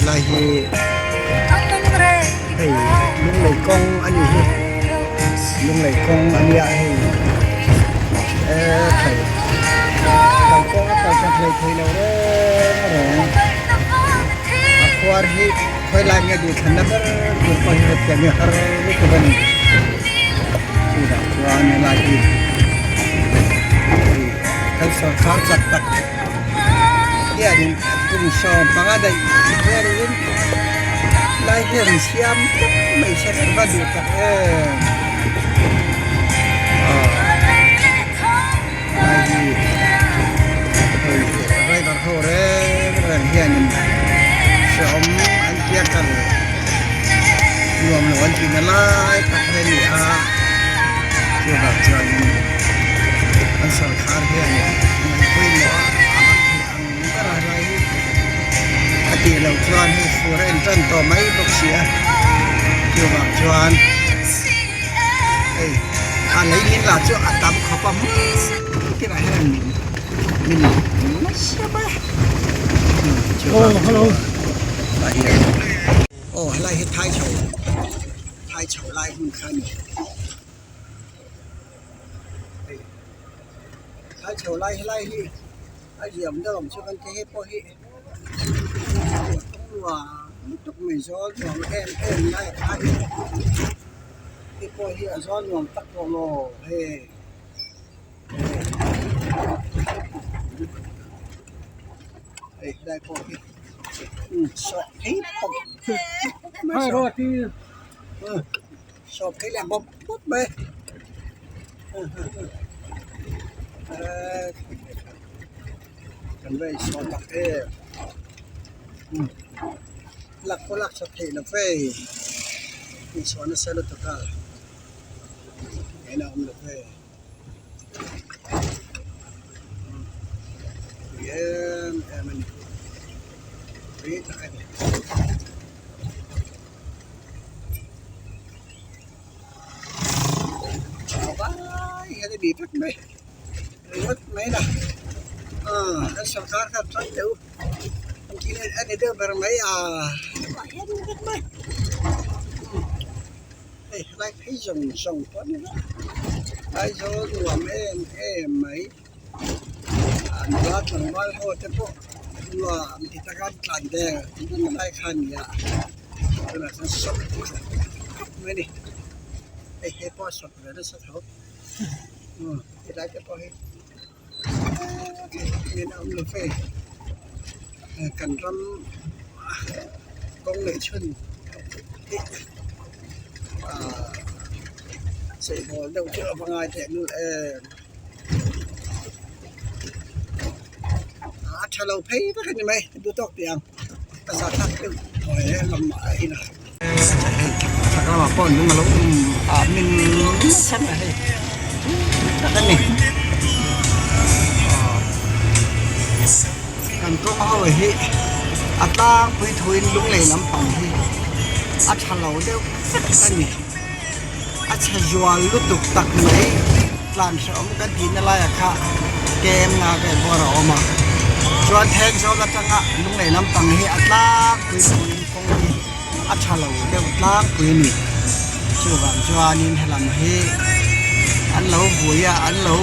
Helai hi hei lunglei kawng a nih hi lunglei kawng a nia hei ekhai kalkawng a kal tha hlei thei lo reng reng a khuar hi khawilai nge duhthlanna ber tur pawh hi hetiang hi har lutuk a ni chuvang chuan helai hi hei kan sawrkar chak tak hianin kum 15 daih velin lai hian siam tawp mai se kan va duh tak em aw lai hi hei driver ho reng reng hianin hrehawm an tia kal nuam lo an tihna lai tak hi a ni a chuvang chuanin an sawrkhar hianin an pawimawh a a va thei ang ber a lai hi a tih loh chuan hei fur a intan tawh mai bawk si a chuvang chuan hei a lei min lah chu a tam khawp a hmun tinah hian min min nasa mai a chuvang chuan aw helai hi thai chho thai chho lai hmun kha a ni. Thai chho lai helai hi a ziam deuh ang chu kan ti hei pawh hi nuam lutuk mai zawl nuam em em lai a kha hi hei pawh hi a zawl nuam tak tawh lo hei hei helai pawh hi sawh phei pawp mai sawh phei leh bawp bawp mai kan va insawh tak em lak pawh lak that theih lo ve insawh nasa lutuk a eng a awm lo ve tui em em a ni tui tak a ni. Vai hian a ni vek mai ringawt mai la aaa kan sawrkar khan chuan teh u an thil a ni deuh ber mai aaa vai hian a ni vek mai hei helai phei zawng zawng pawh a ni vek Aizawl nuam em em mai an nula tlangval ho te pawh nuam ti taka an tlan vel lai kha a ni a tunah chuan sawp khawp mai a ni hei he pawh a sawp ve nasa tho helai te pawh hi eng a awm lo ve kan ram kawng leh chhun hi ahh cheibawl deuh chu a va ngai teh lul em. A tha lo phei vek a ni mai duh tawk tih ang ka zah thlak deuh tawh e lamah a in a chak lamah pawh lung a lo awm a min nasa mai hei tak a ni kan kawng ho hi a tlangpui thuin lunglei lampang hi a tha lo deuh vek a ni. A chhe zual lutuk tak mai tlan hrehawm kan tihna laiah kha kem nga vel bawr a awm a chuan Thenzawl atanga lunglei lampang hi a tlangpui puiin kawng hi a tha lo deuh tlangpui a ni chuvang chuanin helam hi an lo vui a an lo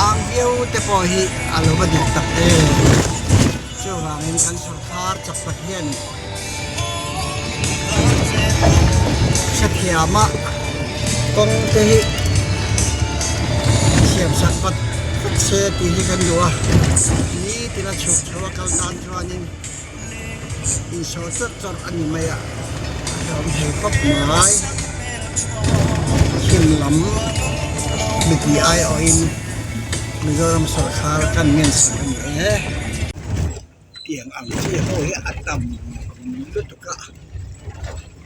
ang viau te pawh hi a lo va dik tak em chuvangin kan sawrkhar chak tak hian. Hrethiama kawng te hi siam sak vat vat se tih hi kan duh a nitin a chhuk chho a kal tan chuanin insawh chawrh chawrh a ni mai a a hlawm thei khawp mai thim lam mipui aiawhin Mizoram sawrkhar kan ngensak a ni e. Tiang ang chi ho hi a tam lutuk a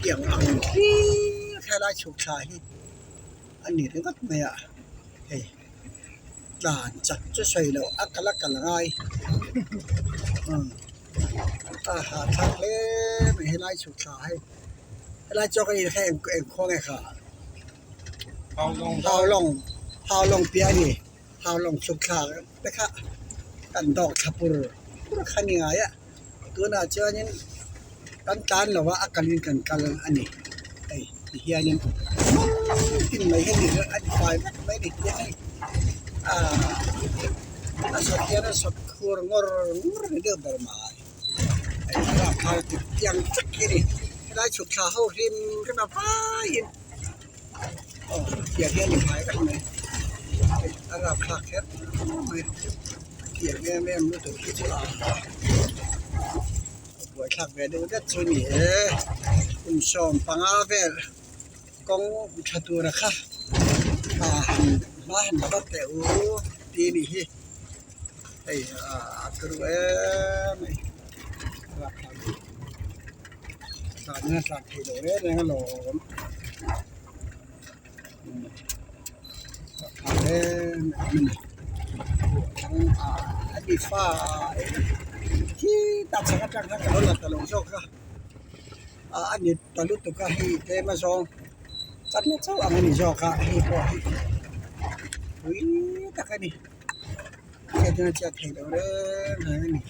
tiang ang hlir helai chhuk thla hi a ni ringawt mai a hei tlan chak chu sawi loh a kal a kal ngai a hahthlak hle mai helai chhuk thla hi helai chu ka in kha eng khua nge kha haulawng haulawng piah a ni. Haulawng chhuk thla te kha kan dawk thla pur pur kha ni ngai a. Tunah chuanin kan tlan lo a, a kalin kan kal a ni. Hei ti hianin tin mai hi a ni a ni fai vek mai a ni tih hei aaa a sawt hian a sawt khur ngawr ngawr a ni deuh ber mai. Hei thlalak khan tiang vek hi a ni. Helai chhuk thla ho hlim hlim a vaiin aw tiang hian a ni fai vek mai. Hei a rapthlak kher mai. Tiang em em lutuk hi chu a buaithlak ve deuh det chu a ni e. Kum 15 vel kawng tha tura kha a han hma han la vat teh u tih a nih hi. Hei a turu em mai rapthlak lutuk tlan a tlan theih loh reng reng alawm. Khi tah chhak atang khan ka lo la ta lo zawk a ah a ni ta lutuk a hei tlem a zawng chat na chauh ang a ni zawk a hei pawh hi pui tak a ni hriat in a chhiat theih loh reng reng a ni.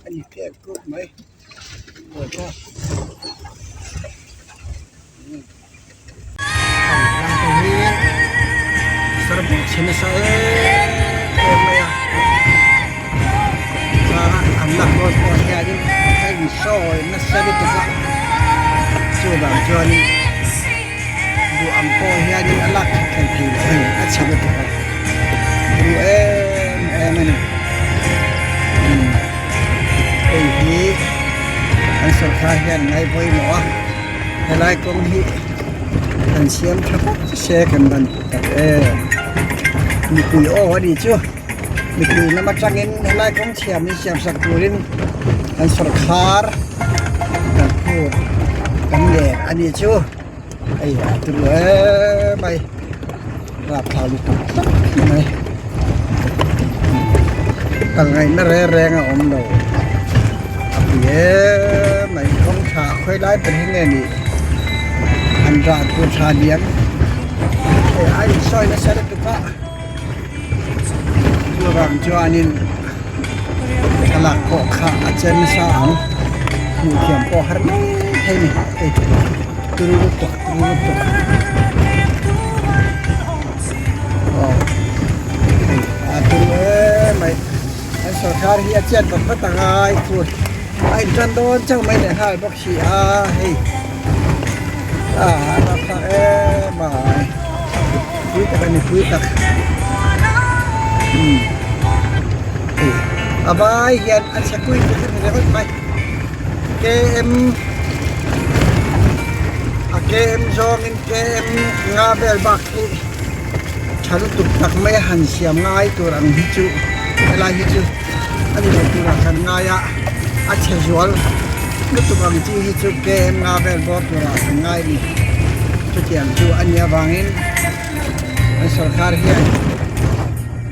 A ni tep kuk mai. Chuvang chuanin duh ang pawh hianin a lak that thei thei loh a ni a chhe lutuk a ru em em a ni. Hei hi an sawrkar hian ngai pawimawh a helai kawng hi an siam tha vak se kan ban tak em mipui aw a nih chu mipui lam atangin helai kawng chhiam hi siam sak turin an sawrkar kan phur kan len a nih chu hei a turu em mai rapthlak lutuk tak mai kal ngaihna reng reng a awm lo a pui em mai kawng tha khawi lai ber hi nge nih an rah tur tha diam hei a insawi nasa lutuk a chuvang chuanin thlalak pawh kha a chen nasa ang hmuh thiam pawh har mai thei a ni hei turu lutuk turu lutuk aw hei a turu em mai an sawrkar hi a chet vat vat ang a i phur a intan dawn chauh mai leh nghal bawk si a hei a rapthlak em mai. Pui tak a ni pui tak umm hei a vai hian a chhe kui pawh hi a ni ringawt mai km a km zawngin km nga vel bak hi tha lutuk tak mai a han siam ngai tur ang hi chu helai hi chu a ni lo turah kan ngai a a chhe zual lutuk ang chi hi chu km nga vel bawr turah kan ngai a ni. Chutiang chu a nih avangin an sawrkar hian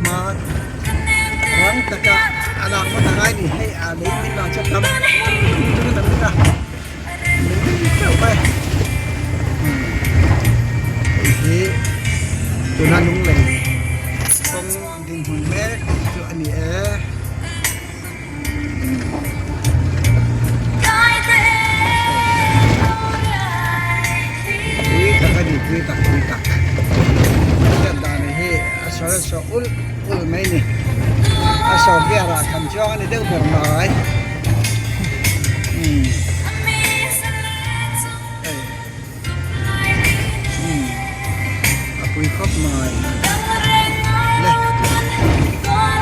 hma rang taka a lak ngawt a ngai a ni. Hei a lei min lah chu tam chungin a min a min teuh mai. Hei hi tuna lunglei kawng dinhmun mek chu a ni e. Pui tak a ni pui tak pui tak hriat dan hi a sawi a sawi ulh ulh mai a ni a sawi biar ah kan chuang a ni deuh ber mai umm hei umm a pui khawp mai le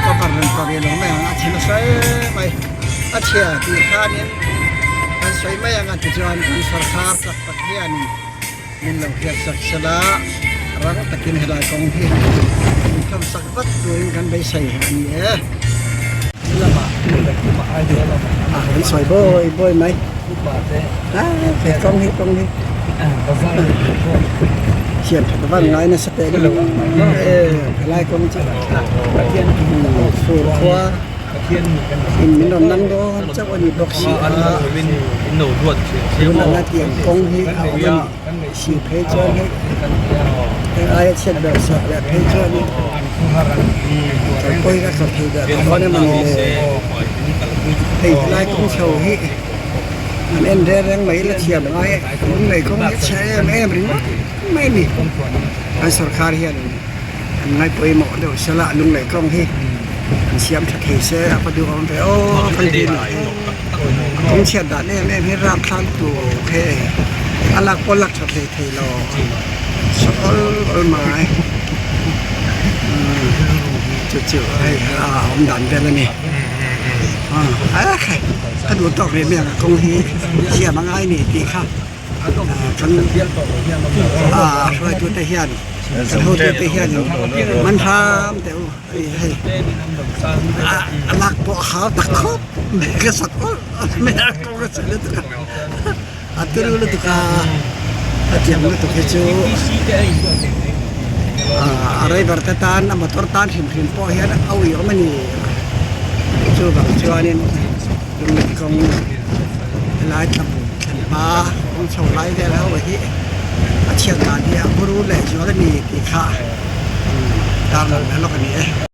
cover rawn pa ve lo mai ang a chhe nasa em mai a chhia tih khanin kan sawi mai ang a tichuan kan sawrkar chak tak hianin min lo hriat sak sela rang takin helai kawng hi min tham sak vat turin kan beisei a ni e. A kan sawi bawi bawi mai he kawng hi kawng hi thian that van ngai nasa teh lutuk e helai kawng chu fur khua in min rawn nang dawn chauh a ni bawk si a tun anga tiang kawng hi a awm a ni si phei chuan hei heng aia chhiat ber sak leh phei chuan in. Pawi ka kal thei ber tawh dawn em ani le. Hei helai kawng chho hi an en reng reng mai la thiam ngai e lunglei kawng hi a chhe em em ringawt mai a ni. Kan sorkar hian an ngai pawimawh deuh sela lunglei kawng hi an siam tha thei se a va duhawm ve aw kan ti mai. Kawng chhiat dan em em hi rapthlak lutuk he a lak pawh lak tha hlei thei lo saw awl awl mai chu chu hei a awm dan vel a ni a duh tawk rih mai ang a kawng hi siam a ngai ni tih kha kan hruaitute hian kan hotute hian man hram teh u. Hei a lak pawh a hau tak khawp mai ka sak awlh awlh mai a kawng a chhe lutuk a a turu lutuk a a tiang lutuk hi chu a driver te tan a motor tan hrim hrim pawh hian a uiawm a ni chuvang chuanin lunglen kawng helai tla thlen hma kawng chho lai vel ho hi a chhiat dan hi a buru leh zual a ni tih kha. Darlawn leh lawk a ni e.